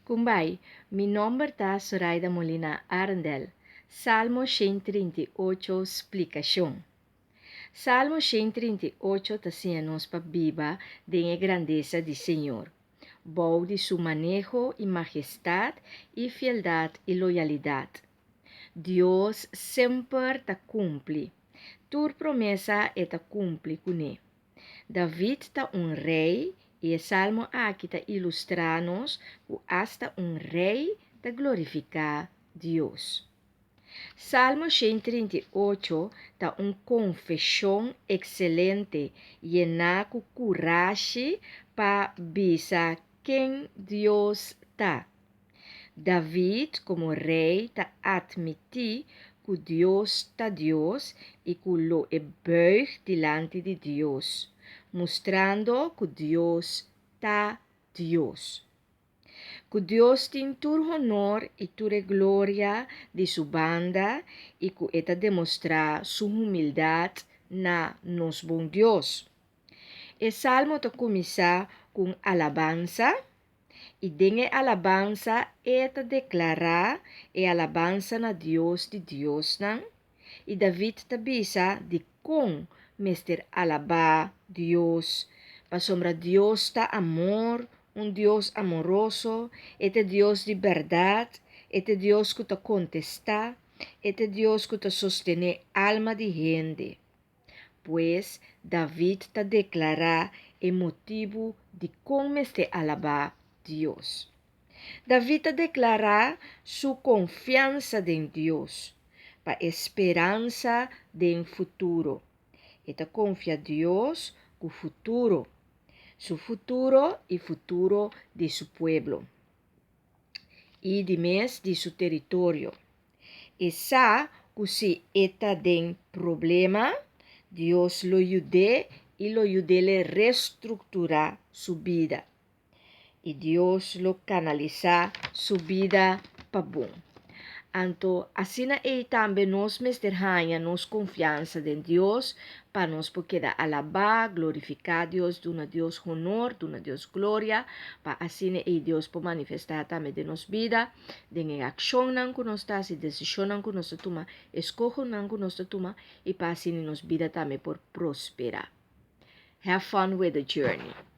Kumbai, mi nomber ta Soraida Molina Arendel. Salmo 138 splikashon. Salmo 138 ta siña nos pa biba den e grandesa di Señor, bou di su maneho i mahestat i fieldat i loyalidat. Dios semper ta kumpli. Tur promesa e ta kumpli kuné. David ta un rei i e salmo aki ta ilustrá nos ku asta un rei ta glorifiká Dios. Salmo 138 ta un konfeshon ekselente yená ku kurashi pa bisa ken Dios ta. David komo rei ta atmití ku Dios ta Dios i ku lo e buig dilanti di Dios, mustrando ku Dios ta Dios. Ku Dios tin tur honor i tur e gloria di su banda i ku e ta demostrá su humildat na nos bon Dios. E salmo ta kuminsá ku un alabansa, i den e alabansa e ta deklará e alabansa na Dios di diosnan, i David ta bisa dikon mester alabá Dios, pasobra Dios ta amor, un Dios amoroso, e ta Dios di bèrdat, e ta Dios ku ta kontestá, e ta Dios ku ta sostené alma di hende. Pues, David ta deklará e motibu dikon mester alabá Dios. David ta deklará su konfiansa den Dios pa e speransa den futuro. E ta konfia Dios ku futuro, su futuro i futuro di su pueblo i di mes di su teritorio. E sa ku si e ta den problema, Dios lo yud'é i lo yud'é restrukturá su bida. I Dios lo kanalisá su bida pa bon. Anto asina ei tambe nos mester haña nos konfiansa den Dios pa nos por keda alabá, glorifiká Dios, duna Dios honor, duna Dios gloria, pa asina ei Dios por manifestá tambe den nos bida, den e akshonnan ku nos ta hasi, desishonnan ku nos ta tuma, eskohonan ku nos ta tuma i pa asina nos bida tambe por prosperá. Have fun with the journey.